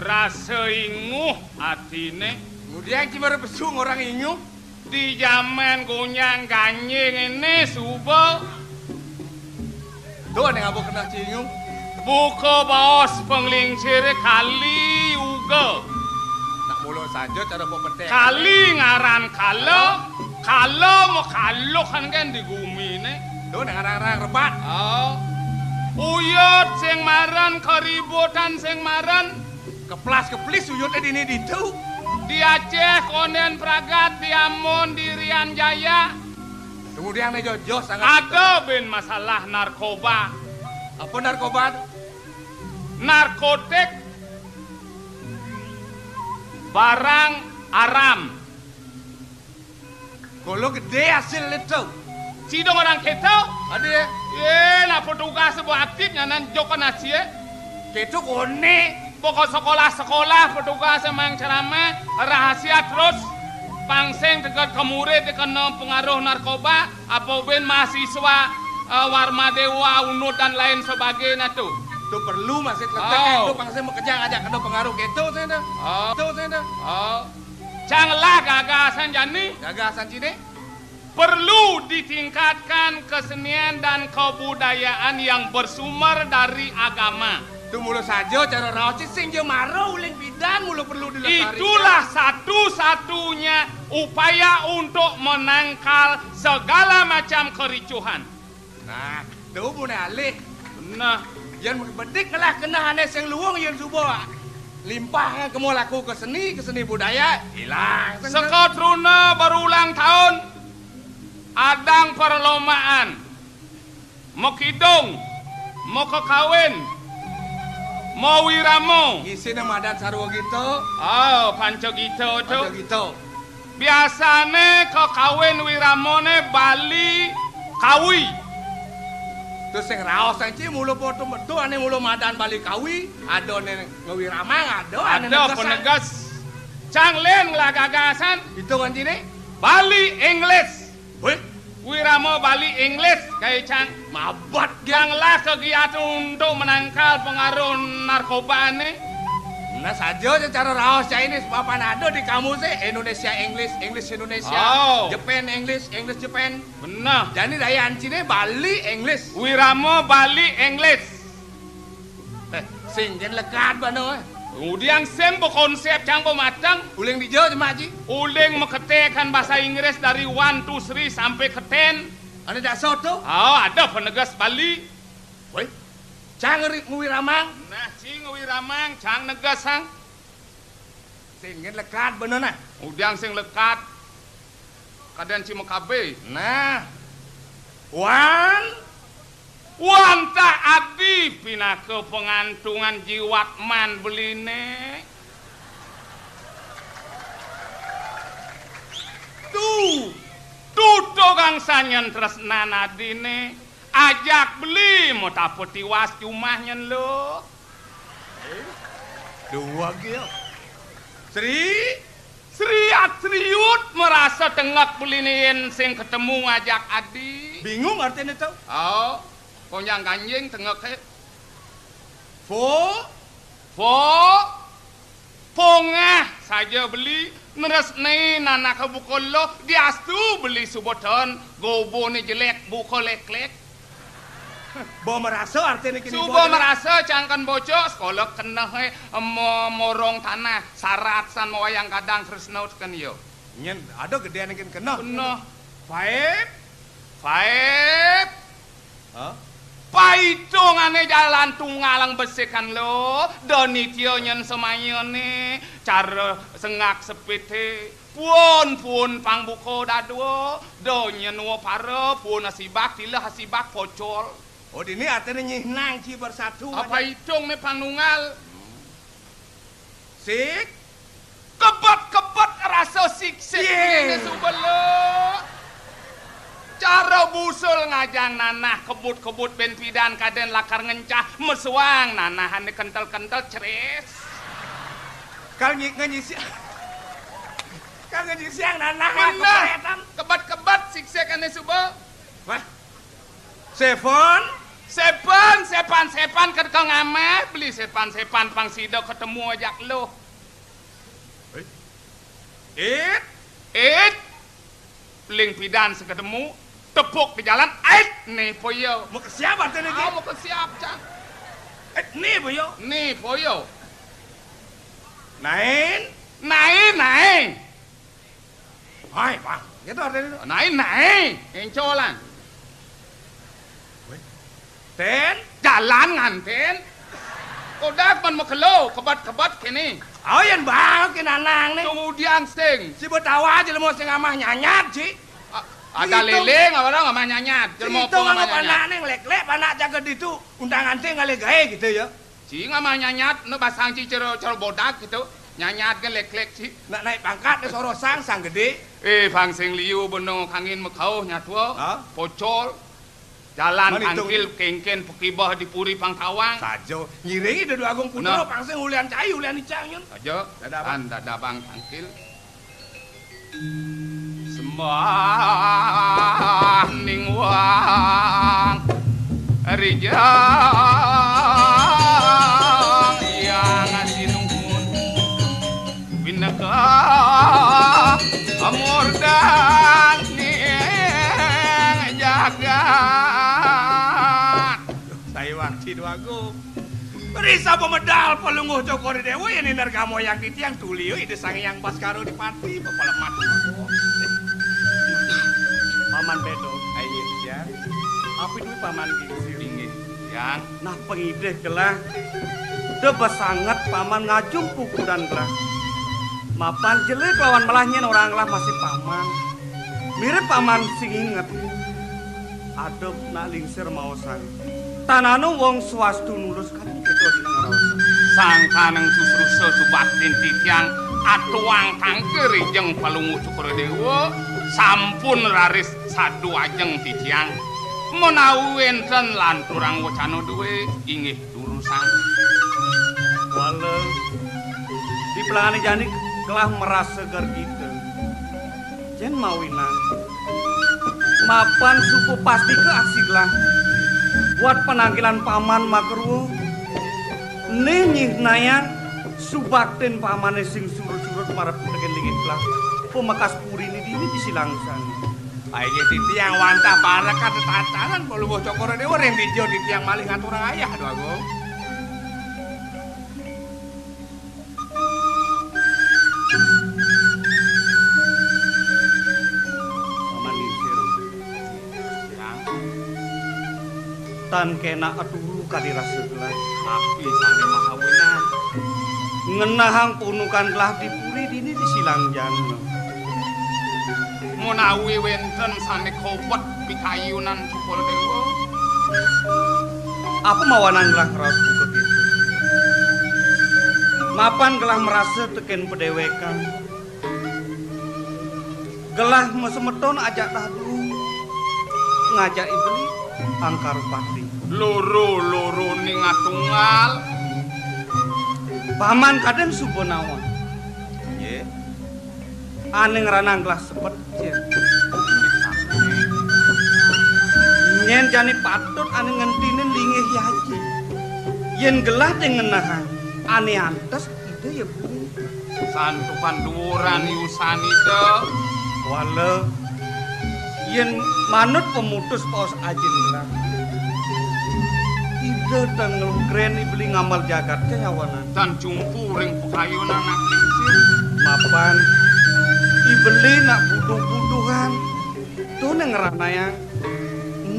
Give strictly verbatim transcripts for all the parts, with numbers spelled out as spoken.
Rasa inguh atine. Ngudiang ci mara pesu ngorang inguh. Di jaman gonjang-ganjing ene suba. Tuh, ane ngaba keneh ci inguh. Buka baos panglingsire kali uga. Nak mula saja cara pepetek. Kali ngaran kala, kala makaluhan kan di gumine. Tuh, ane ngaran-ngaran rebat. Oh. Uyut sing maren, keributan sing maren. Keplas-keplis uyute dini ditu. Di Aceh konden pragat, di Ambon, di Irian Jaya. Kemudian ne jojos sangat. Ada ben masalah narkoba. Apa narkoba? Narkotik, barang aram. Kolo gede hasil itu. Sida ngorang keto. Ade. Ye, nak petugas bo aktif nyanan joko nasie. Keto kone. Pokok sekolah-sekolah petugas emang ceramah rahasia terus. Pang sing teka ke murid kena pengaruh narkoba, apa ben mahasiswa, eh, Warma Dewa, Unud dan lain sebagainya tuh. Tuh perlu masih letak. Oh. Itu pang sing makejang aja kena pengaruh keto saya dah. Oh. Keto saya dah. Oh. Cang lah gagasan jani. Gagasan cine. Perlu ditingkatkan kesenian dan kebudayaan yang bersumber dari agama. Tu mula saja cara raos ci sing ja mara uling pidan mula perlu dilestarikan. Itulah satu-satunya upaya untuk menangkal segala macam kericuhan. Nah, tu mune alih. Nah, yen bedik ngelah keneh ane sing luung yen suba limpah kemo laku ke seni, ke seni budaya, ilang. Sekatruna berulang tahun, adang perlombaan, mekidung, mekekawin, mewirama. Isine madan sarwa gita. Oh, panca gita tu. Panca gita. Biasane kekawin wiramane Bali Kawi. Terus sing raos sing ci mula foto metu ane mula madan Bali Kawi, ada ne ngewiramang, ada ane ada negesan. Penegas. Cang len ngelah gagasan. Itu kan cine? Bali English. Wih, wirama Bali English kayak cang. Mabat, Gen. Cang lah kegiatan untuk menangkal pengaruh narkoba ne. Nah, saja aja cara raos Chinese, papan ada di kamus e, Indonesia English, English Indonesia, oh. Japan English, English Japan. Benar. Jadi daya ancine Bali English. Wirama Bali English. Eh, sing ken lekad bano, eh. Udiang sing berkonsep cang pematang. Uling dija, Mak Ji? Uling meketekan bahasa Inggris dari one, two, three sampai ke ten. Ada dasar tu? Oh, ada penegas Bali. Woi, cang ngeri-, nguwi ramang. Nah, ci nguwi ramang, cang negas, sang. Sing ken lekad bano, nah. Udiang sing lekad. Kaden ci makabe. Nah. Wan. Wantah adi pinaka pangantungan jiwat man beline. Tu, tuto gangsa nyen tresnan adine, ajak beli mo tapa tiwas jumah nyen lo. Dua ge. Sri, Sriat Sriut merasa tengek beline yen sing ketemu ngajak adi. Bingung artine to? Oh, konjang ganjing tengeke. Fo? Fo? Pongah saja beli nresnai nanaka buka lo, diastu beli suba ten gobone jelek buka leklek. Bo merasa artine kini suba bo merasa cangken bocok sekolah keneh, eh, mo-, morong tanah sarat san mawayang kadang tresna teken ya. Nyen ada gedean ken keneh. Keneh. Paip. Paip. Hah? Paitungane jalan tunggalang besikan lo, da nitya nyen semayane, cara sengak sepite, puun-puun pangbuka dadua, da nyen wa para, puun asibak, tilah asibak pocol. Oh, dini artine nyihnang ci bersatu. Apa aja. Itung ne panunggal? Sik. Kebet-kebet rasa siksik. Ye. Ini suba lo. Cara busul ngajang nanah kebut-kebut ben pidan kaden lakar ngencah mesuang nanah ane kentel-kentel ceres. Kal nyi-, ngenyisi-, kal ngenyisiang nanah. Bener. Keperetan. Kebet-kebet siksik ane suba. Wah. Seven. Seven, seven. Pan-sepan ket ka ngameh, beli sepan-sepan pang sida ketemu ajak luh. Hei. It. It. Ling pidan seketemu, tepuk di jalan, ait, ni poyo. Mau ke siap artinya, ah, Ki? Mau ke siap, Cang. Eh, ni poyo. Ni poyo. Nain. Nain, nain. Hai, Bang. Gitu artinya. Nain, nain. Encolan. Weh. Ten, jalan nganten. Kodak man makelo, kebet-kebet kene. Oh, yen bang, ken anang ne. Kemudian sing. Si Betawa aja lemo sing amah nyanyat, si. A-, ada leleng, orang amah nyanyat. Jelema apa amah nyanyat? Anak ne nglek-lek, anak jaga ditu. Undangan te ngalih gae gitu ya. Si ngamah nyanyat, ne basang si cero, cero bodak gitu. Nyanyat ke lek-lek si. Nak naik pangkat, ne sorosang, sang gede. Eh, bang sing liu beno kangin mekauh nyatua. Ha? Pocol. Jalan tangkil kengken pekibah di puri pang tawang. Saja. Ngiringi Dedu Agung Putra pang sing ulian cai, ulian icang, yun. Saja. Dadah, Bang. An dadah, Bang, tangkil. Sembah ning wang rijang yang sinuhun. Pinaka murdaning jagat. Saya waktu itu aku. Risa pemedal pelungguh Cokor Dewa yang nergamo yang titiang tulio Ida Sang Hyang Baskara Dipati pepelemat. Paman Bedo. Ayo, ya. Apa itu paman gigi? Inggih, yang. Nah, pengidih gelah. Deba sanget paman ngajum kukudan gelah. Mapan jelek lawan melah nyen orang gelah masih paman. Mirip paman sing inget. Adep nak lingsir maosang. Tanano wong swastu nulus kan itu dina ngaraosan. Sangkaning susrusa subaktin titiang atuang tangke rijeng Palungguh Cokor Dewa sampun raris sadu ajeng titiang. Menawi wenten lanturang wacana duwe inggih durusang. Wala di pelangane jani gelah merasa gargita. Jen mawinan. Mapan suku pastika aksi gelah. Buat penangkilan paman makerua. Nih nyih nayang subaktin pamane sing surut-surut marep teken linggih gelah. Pemekas puri ni dini di silangsan. Ayo titiang wantah parekat tetatanan Palungguh Cokor Dewa ring dija titiang malih ngaturang ayah, Aduh Agung. Paman Lingsir. Yang. Tan kena aturu kadi rasa gelah. Tapi sane mahawinan. Ngenahang punukan gelah di puri dini di silang jana. Menawi wenten sane kobet pikayunan Cokor Dewa. Apa mawanan gelah ngraos buka gitu? Mapan gelah merasa teken padewekan. Gelah masemeton ajak dadu ngajak ibeli angkar pati. Loro-loro ning atunggal. Paman kadang suba nawang. Nggih. Ane ngranang gelah sebet, Cil. Nyen jani patut ane ngentinin linggih yaji. Yen gelah de ngenahang, ane antes ide ya bunyi. Santukan duuran yusan ide. Wala, yen manut pemutus paos ajin gelah. Ida tan nglukren ibeli ngamel jagat kayawanan. Tan jumpu ring pakayunan anak lingsir. Mapan ibeli nak buduh-buduhan. Tuh neng ranayang.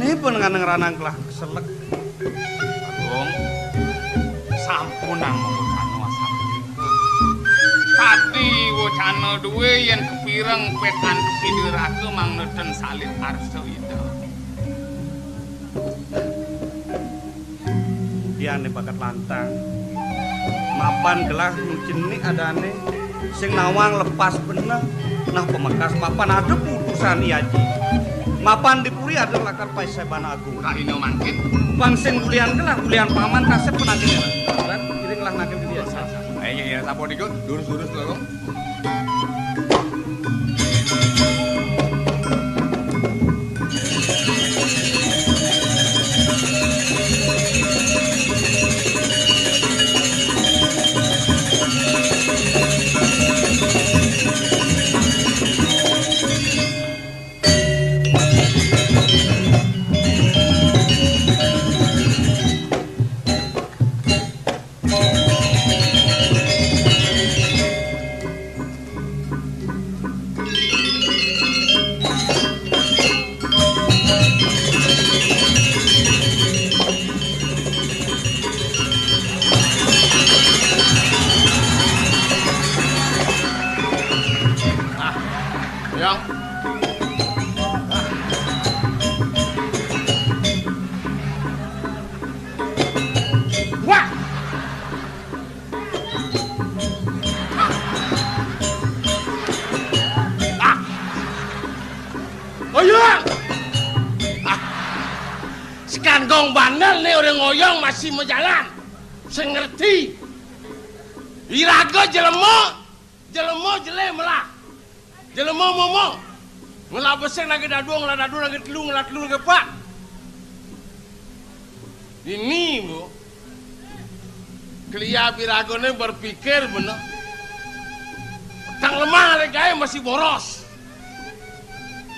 Ini pun nganeng ranang gelah keselek. Agung, sampunang mawacana asapunika. Kadi wacana duwe yen kepireng pet antuk Ida Ratu mangda ten salin arsa Ida. Diane bakat lantang. Mapan gelah nu cenik adane, sing nawang lepas beneh. Nah, pamekas mapan ada putusan I Aji. Mapan di puri ada lakar paseban agung. Kahina mangkin. Pang sing ulian gelah, ulian paman kasep penangkin. Iring lah nangkin dia. Ayo, ya, sapa niku? Durus-durus lho. Ngoyong masih majalan. Sing ngerti. Iraga jelema, jelema jelé melah. Jelema momo. Ngelah besik nagih dadua, ngelah dadua nagih telu, ngelah telu nagih pat. Dini, Bu. Kliab iragané berpikir bener. Petang lemah alé gaé masih boros.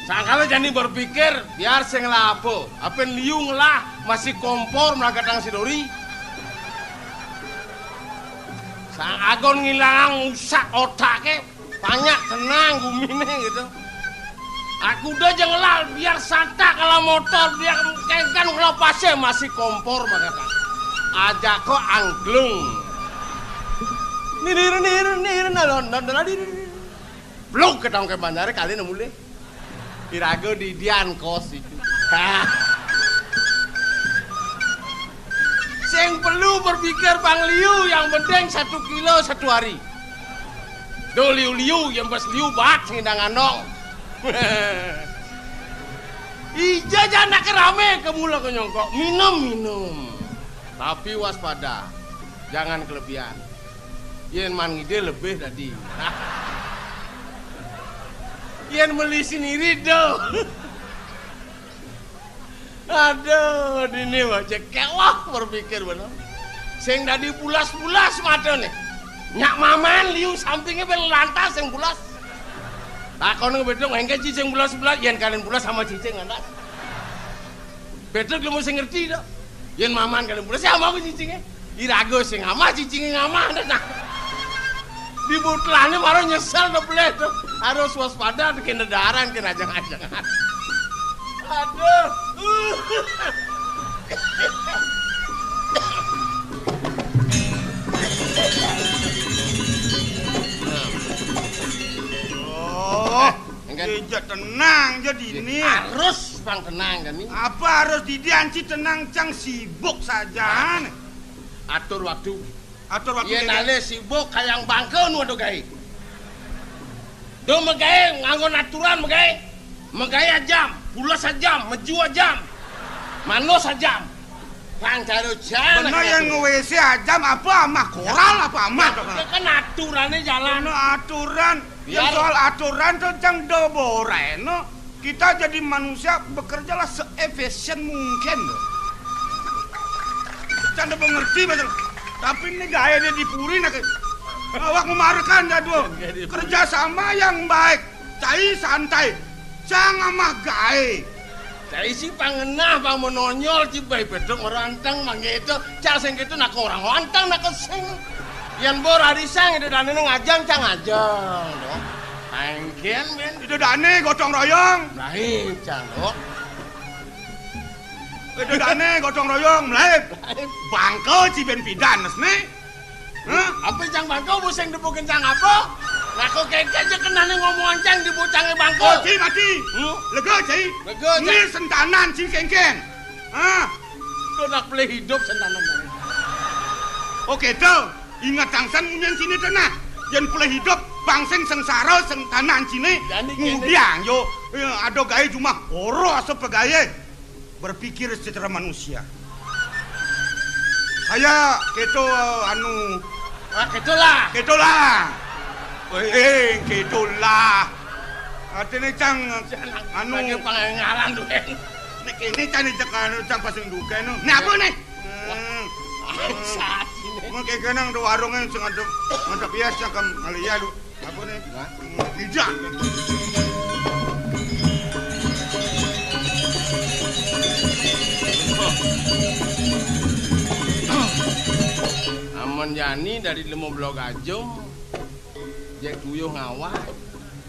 Sangkala jani berpikir, biar sing ngelah apa. Apin liu ngelah masih kompor melagatang si Dori. Sang agon ngilangang usak otaké, banyak tenang guminé gitu. Aku udah aja ngelah, biar satak ngelah motor, biar kéngkén ngelah pasé masih kompor melagatang. Aja kok angklung. Nirir, nirir, nirir, nalon, nalon, nalon, nirir. Blok ke tangke bandar kali nemu lé. Iraga didian kos itu. Sing perlu berpikir pang liu, yang penting satu kilo satu hari. Do liu-liu, yang pas liu bat sing indang anong. Ija janak rame ke mula ke nyongkok. Minum, minum. Tapi waspada. Jangan kelebihan. Yén man ngidih lebih tadi. Yén meli sendiri do. Aduh, dini waé kéweh berpikir bener. Sing dadi bulas-bulas matané. Nyak maman liu sampingé ben lantas sing bulas. Takon ngedong engké ci sing bulas-bulas, yén kalian bulas sama cicing lantas. Betul kamu sing ngerti to. Yén maman kalian bulas sama aku cicingé. Iraga sing amah, cicingé ngamah, nah. Di butlahné baru nyesel to beleh to. Harus waspada to kena daran, kena ajang-ajangan. Aduh. Oh, engké. Ija tenang ja dini. Harus pang tenang jani. Apa harus didi anci tenang cang sibuk saja. Atur waktu. Atur waktu. Yén alé sibuk kayang bangka nu ada gaé. Do magaé nganggon aturan magaé. Magaé ajam, pules ajam, meju ajam. Manus ajam. Pang cara jan. Bener yang nge-W C ajam apa amah koral apa amah to? Kan aturané jalan. Bener aturan. Yang soal aturan to cang do boréno. Kita jadi manusia bekerjalah seefisien mungkin. Canda mengerti betul. Tapi ini gaya dia di puri nak. Awak memarekan dah dua. Kerja sama yang baik. Cai santai. Jangan mah gaé. Cai si pangenah bang menonjol ci baé bedok orang anteng mangga itu. Cak sing gitu nak orang anteng nak kesing. Yang bor hari sang itu dan ini ngajang cang ngajang. Anggen men. Itu dane gotong royong. Lain cang kok. Itu dane gotong royong, melaib. Bangko ci ben pidan, nih. Hah? Apa cang bangko, bu sing dibukin cang apa? Lah kok kengken aja kenane ngomongan cang di bocangnya bangko. Oh, ci mati. Hmm? Lega, ci. Lega, ci. Ini sentanan, ci kengken. Hah? Tuh nak pelih hidup sentanan. Oke, tuh. Ingat tangsan munyan sini tenah. Yang pelih hidup, bangsing sengsara, sentanan sini. Jadi kene. Ngudiang, yo. Ya, ada gawe cuma oro asa pegawe. Berpikir secara manusia. Saya keto anu. Ah, ketolah. Ketolah. Eh, eh, ketolah. Artinya cang anu. Bagi pengaran tuh. Nek ini cang cek anu cang pasang duka anu. Nah, apa nih? Hmm. Bangsat ini. Mun kayak kenang do warungnya sing ngadep, ngadep ya cang kam ngeliat lu. Apa nih? Tidak. Amun jani dari lima belas gajum, jek tuyuh ngawah.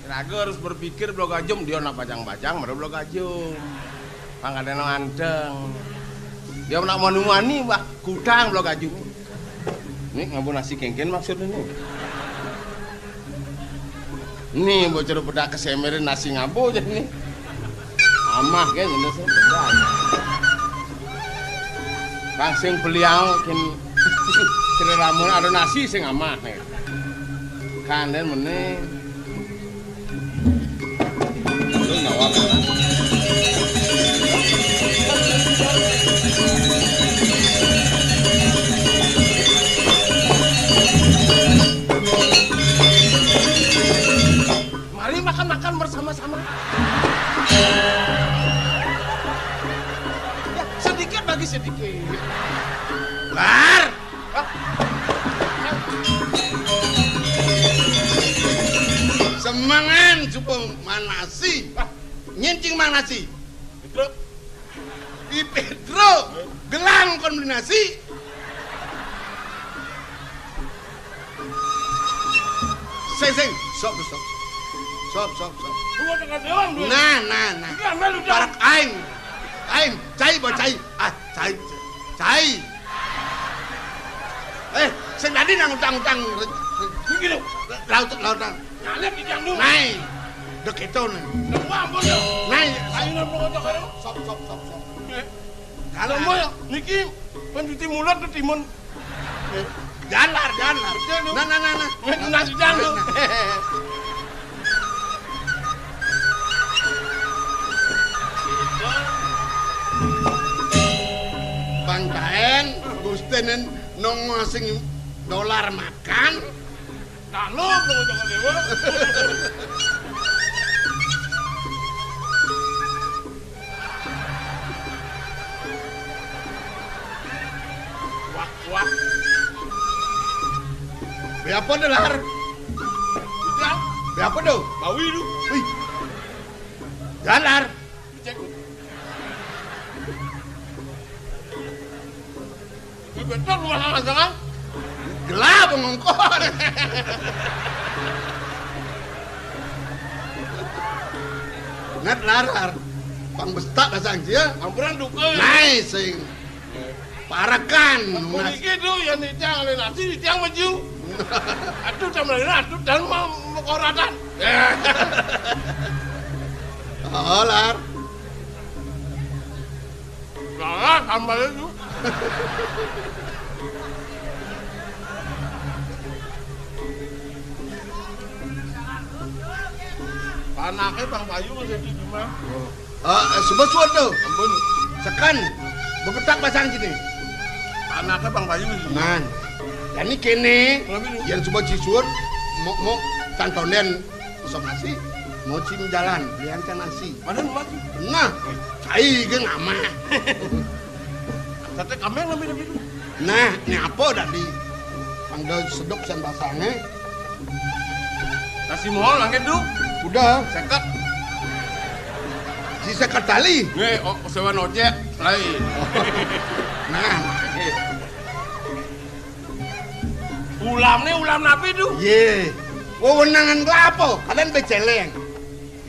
Raga harus berpikir belas gajum, dia nak bajang-bajang, baru belas gajum. Pangkatnya anteng. Dia nak manu-mani, bah, kutang belas gajum. Nih, ngabo nasi kengken maksudnya nih. Nih, bocor pedak kesemerin nasi ngabo aja nih. Amah kan, ini sih, pedak. Kang sing beliau, kin, kira ramun ada nasi sing amah nih. Kanden meneh. Lu nyawa mana? Lar. Semangan suba manasi. Nyén cing manasi? Pétruk. I Pétruk. Gelang kon beli nasi. Sing, sing. Sop, sop. Sop, sop, sop. Nah, nah, nah. Parak aing. Aing, cai, bawa cai. Ah, cai. Cai. Eh, sing tadi nang utang-utang. Iki lho. Laut, lautan. Nyalip di tiang dulu. Nai. Dek itu nih. Wah, ampun ya. Nai. Ayo nang mau kocok ayo. Sop, sop, sop, sop. Kalau mau ya, niki pencuci mulut ke timun. Jalar, jalar. Betul, Lu. Nah, nah, nah, nah. Nasi jangan. Bang Taen, Gustenin nongosing dolar makan. Nah, lu, lu, jangan lewat. Wah, wah. Be apa dah, Lahar? Udah. Be apa dah? Bawi lu. Wih. Jalar. Cek. Ini betul rumah sama jangan. Gelap ngongkon. Ngat larar. Pang bestak basang sia. Ampuran duka. Nai sing. Parakan. Puniki tuh yang nitang oleh nasi nitang maju. Aduh, tambah lagi, aduh, dan mau mau koratan. Oh, lar. Salah tambah itu. Panake Bang Bayu masih di rumah. Oh. Eh, eh, suba suud to. Ampun. Seken. Bepetak basang kini. Anake Bang Bayu. Nah. Jani kene, kenapa ini? Yén suba cisuud, mau, mau cantonden, sop nasi, mau cim jalan, belian can nasi. Mana mau maju? Nah, cai ge ngamah. Sate kameng lebih lebih. Nah, ini apa tadi? Pangda sedep san basangnya. Nasi mohol langit tu. Udah. Seket. Si seket tali. Nih, oh, sewa nojek lain. Nah. Ulam ni ulam napi tu? Ye. Wewenangan gua apa? Kalian beceleng.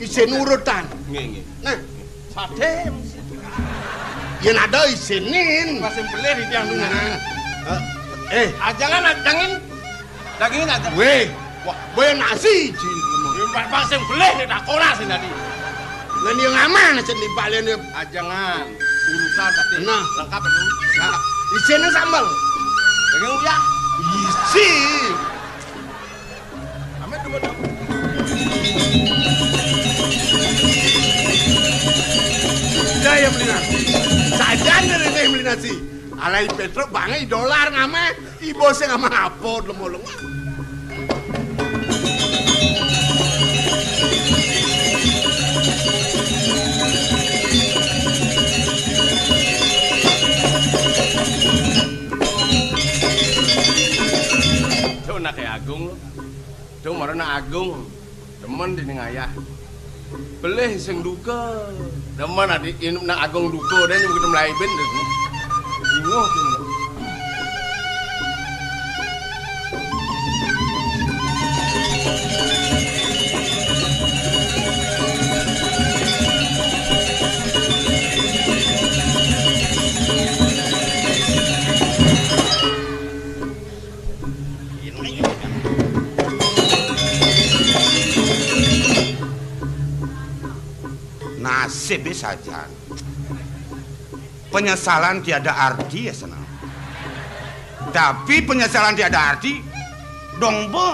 Isin urutan. Nggih, nggih. Nah, sate. Yén ada isinin. Pas sing pelih di tiang dulu. Nah. Eh, eh. Ajangan, ajangin. Dagingin aja. Weh, wah, boy nasi, Ci. Pas, pas sing pelih nek tak koras tadi. Lah dia ngaman sing dibalen ya. Ajangan. Urusan sate. Nah. Lengkap itu. Nah, isinin sambal. Daging uyah. Isi. Amet dua dong. Udah ya, beli nasi. Sajan dari teh beli nasi. Alai Petro bangai dolar ngame. Ibo sing ngame apa lemo-lemo. Tuh anake Agung. Cung marana Agung, demen dening ayah. Pelih sing duka. Demen adi inup nang Agung duka, deh nyebut mulai ben. Bingung tuh. Nasib sajan. Penyesalan tiada arti ya senang. Tapi penyesalan tiada arti dong be.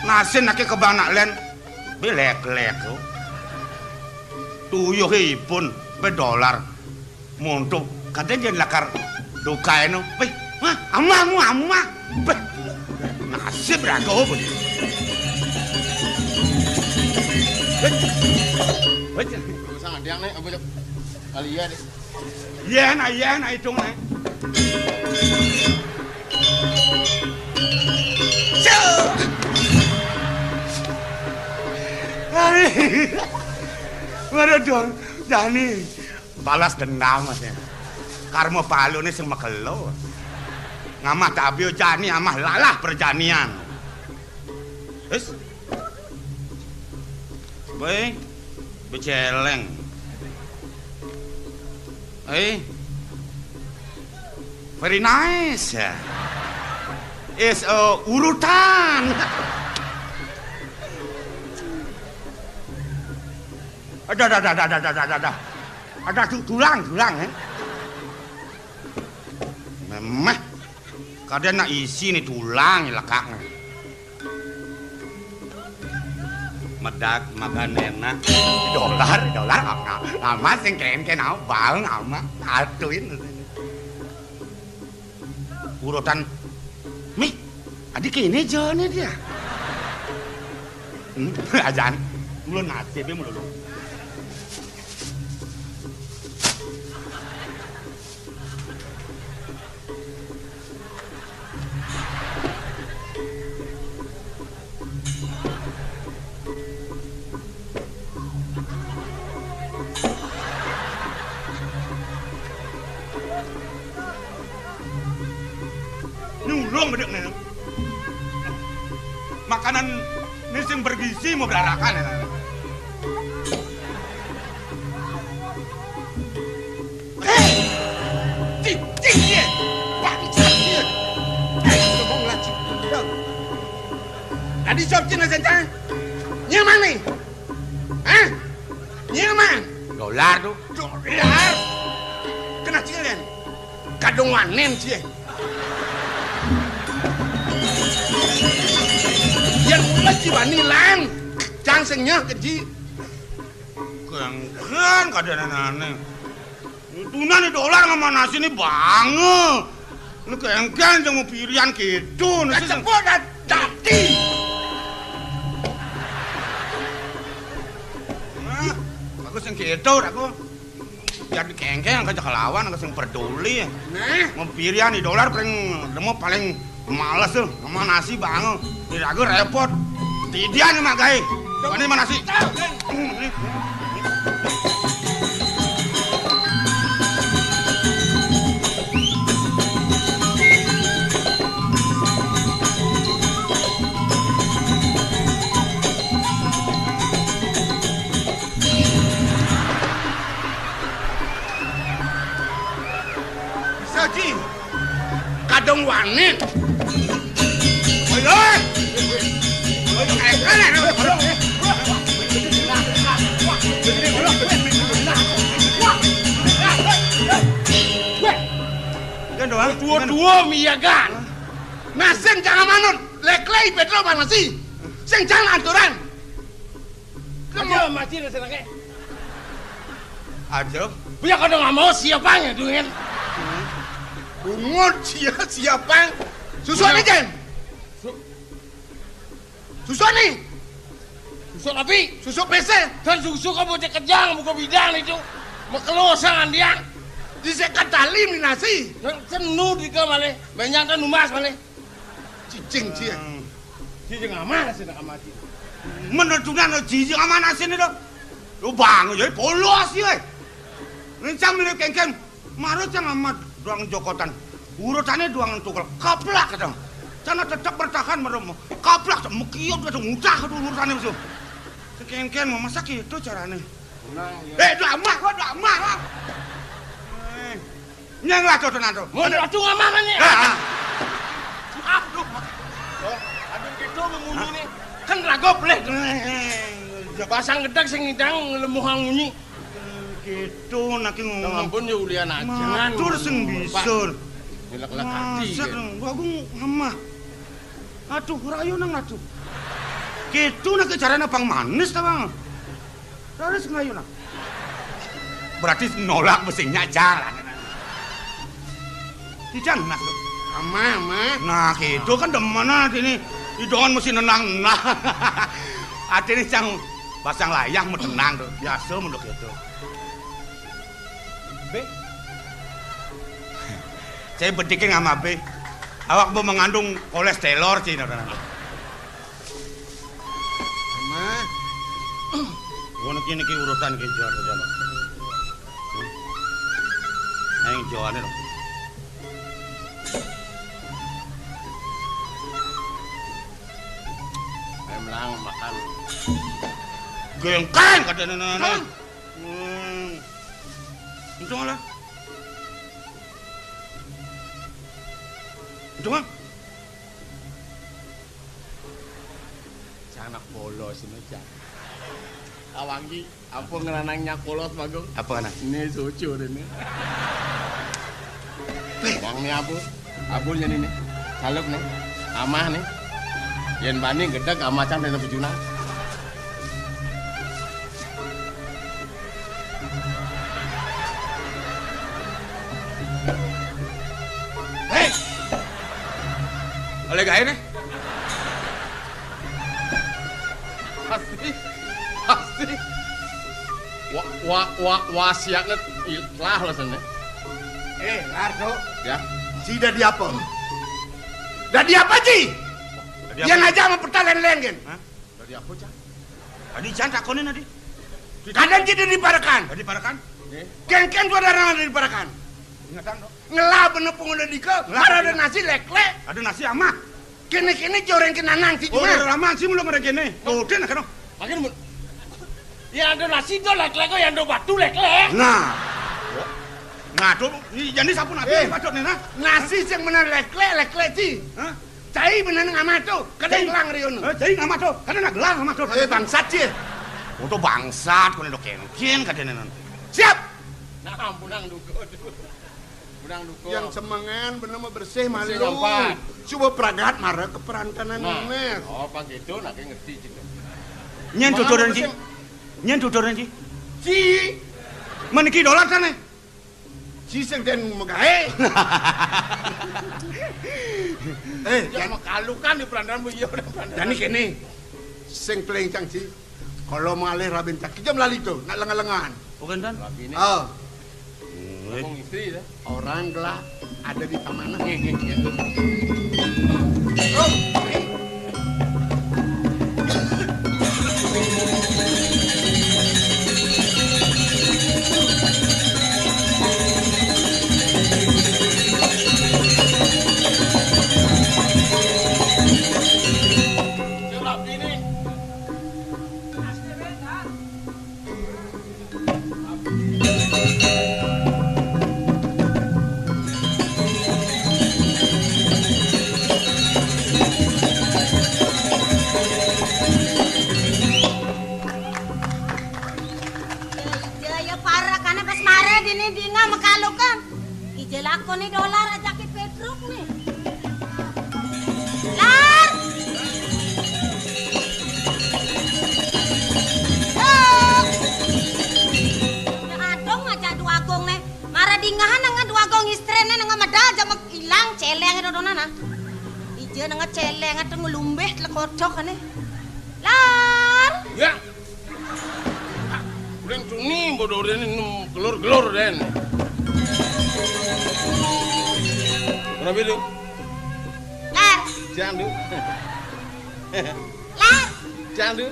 Nasib nake ke banak len belek-lek tu. Tuyuh ipun bedolar. Monto, kadén yén lakar dokaéno. Wéh, hah, amah, amah, amah. Béh, nasib raga apa? Wéh, wéh. Usah ngadiang nih, apa, Cok? Kali ya, deh. Yén, ah, yén, ah, itung né. Cuk. Ai. Waduh, dong, jani. Balas dendam, Mas, ya. Karma paluné sing makelo. Ngamah tabia jani amah lalah perjanian. Wis. Baé, becéléng. Eh, very nice. Is, eh, urutan. Ada, ada, ada, ada, ada, ada, ada. Ada tu-, tulang, tulang, eh. Memeh. Kadén nak isi né tulang lekak. Medak makan enak. Dolar, dolar, ah, ah, amat sing kén-kén, ah, bang, amat, atuin. Urutan, mi, adi kéné jani dia. Hmm, ajan, ulun nasibé melulu. Nyulung bedek né. Makanan né sing bergizi mau berarakan ya. Eh, cicing dia. Bangsat dia. Eh, ngomong lagi. Tadi sop Cina saja. Nyamang nih. Hah? Nyamang. Dolar tuh. Dolar. Kena cilen. Kadung wanen cie. Yén ulah ci bani lan. Cang sing nyeh keji. Kéngkén kadén ané. Tuna né dolar ngamanasi né bangé. Né kéngkén jang mau pirian kéto, né sing. Kacepot dah dadi. Nah, aku sing kéto, aku. Yén kéngkén, aku aja kelawan, aku sing peduli. Nah. Mau pirian né dolar paling, demo paling males tuh, ngamanasi bangé. Né raga répot. Tidian mah gaé. Bani manasi. Saji. Kadung wanen. Ayo. Wéh, dua-dua miyagan. Nah, sing jangan manut. Lék-lék Pétruk manasi. Sing jangan aturan. Aja mati na senengé. Aja. Punya kada nggak mau siapa ya, Dungin? Bungut sia siapa? Susu nih, Jen. Su- Susu nih. Susu apa? Susu P C. Dan susu kamu cek kejang, buka bidang itu. Makelo sangan dia. Disekat tali minasi. Yang senu di kamar nih. Banyak kan numas mana? Cicing cie. Hmm. Cicing aman sih nak aman sih. Menentunan cicing aman sih nih dong. Lu bang, jadi polos sih, eh. Rencang milih kengkeng. Marut yang amat doang jokotan. Urutané doang tukul. Kaplak kadang. Cana tetep bertahan merem. Kaplak mekiut kadang udah kadang urutané musuh. Kengkeng mau masak itu carané. Nah, ya. Eh, doang mah, gua doang mah. Eh. Nyang lah tuh tenan tuh. Mun ratu ngamah kan ya? Ah, ah. Aduh. Oh, aduh gitu mengunyi nih. Kan raga pelih tuh. Eh, ya pasang gedeg sing ngidang lemuhang munyi. Gitu nak ki ngomong. Ampun ya ulian aja. Matur sing bisur. Ngelek-lek hati. Masak kan. Gua, gua ngamah. Aduh, rayu nang aduh. Gitu nak ki carana pang manis ta, Bang? Terus ngayunan. Berarti nolak mestinya jalan. Tidak masuk. Ama, ama. Nah, gitu kan demen atine. Idongan mesti nenang. Nah. Atine cang pasang layang mau tenang tuh. Biasa menurut itu. Be, Cai bedike ngamabé. Awak mbok mengandung kolesterol, Ci, nah, nah. Mah. Ngono ki niki urusan ki jual saja. Ayo jualane lho. Ayo melang makan. Gengkeng kadene nenek. Hmm. Untung lah. Untung ah. Cang anak polos ini, Cang. Awangi, apa ngeranang nyak polos, Bagong? Apa anak? Ini cucu ini. Bang, ini apa? Abul jadi nih. Saluk nih. Amah nih. Yen bani gedeg amah Cang dene bejuna. Hei! Oleh gawe nih. Pasti, pasti. Wa, wa, wa, wasiatnya ikhlas lah sana. Eh, Lardo. Ya. Ci dadi apa? Dadi apa, Ci? Dadi apa? Yang aja sama peta leng-leng, kan? Hah? Dadi apa, Cang? Tadi Cang takonin tadi. Kadang Ci dadi parekan. Dadi parekan? Nggih. Kengken tuh ada orang dadi parekan. Ingetan dong. Ngelah bener pengen dika, ngelah ada nasi leklek. Ada nasi amah. Kene-kene joreng kenanang Ci. Oh, cuma. Udah lama sih belum ada kene. Tuh, udah nah, kena. Makin mun. Ya ada nasi tuh leklek kok, ya ada batu leklek. Nah. Nah, tuh, ini jadi sapu nasi. Eh, yang patut nih, nah. Nasi sing bener leklek, leklek Ci. Hah? Cai bener ngamah tuh, kadang ngelang riono. Eh, cai ngamah tuh, kadang ngelang ngamah tuh. Eh, bangsat Ci. Oh, tuh bangsat, kone do kengken kadene. Siap. Nah, ampunang duko. Yang semengan bener mau bersih malu. Coba pragat marah ke perantanan. Nah, oh, apa gitu, nak ngerti juga. Nyen tuturan Ci. Nyen tuturan Ci. Ci. Meniki dolar sana. Ci sing den megahe. Eh, ya makalukan di perantanan bu iya udah perantanan. Jadi kene. Sing paling cang Ci. Kalau malih rabin cak kejam lali tuh, nak lengan-lengan. Bukan kan? Oh. Ngomong istri ya. Orang gelap ada di taman. Nggih, nggih, nggih. Gelap ini. Ija ya parekane pas mare dini dinga mekalukan. Ija lakone dolar ajake Petruk nih. Lar! Oh! Ya adong aja Duagung nih. Mara dingahan nang Duagung istrene nang medal jamek ilang celeng itu dona nah. Ija nang celeng itu ngelumbeh lekodok ane. Lar! Ya. Uling tuni bodo uling nem gelur-gelur den. Berapa itu? Lar! Jangan dulu. Lar! Jangan dulu.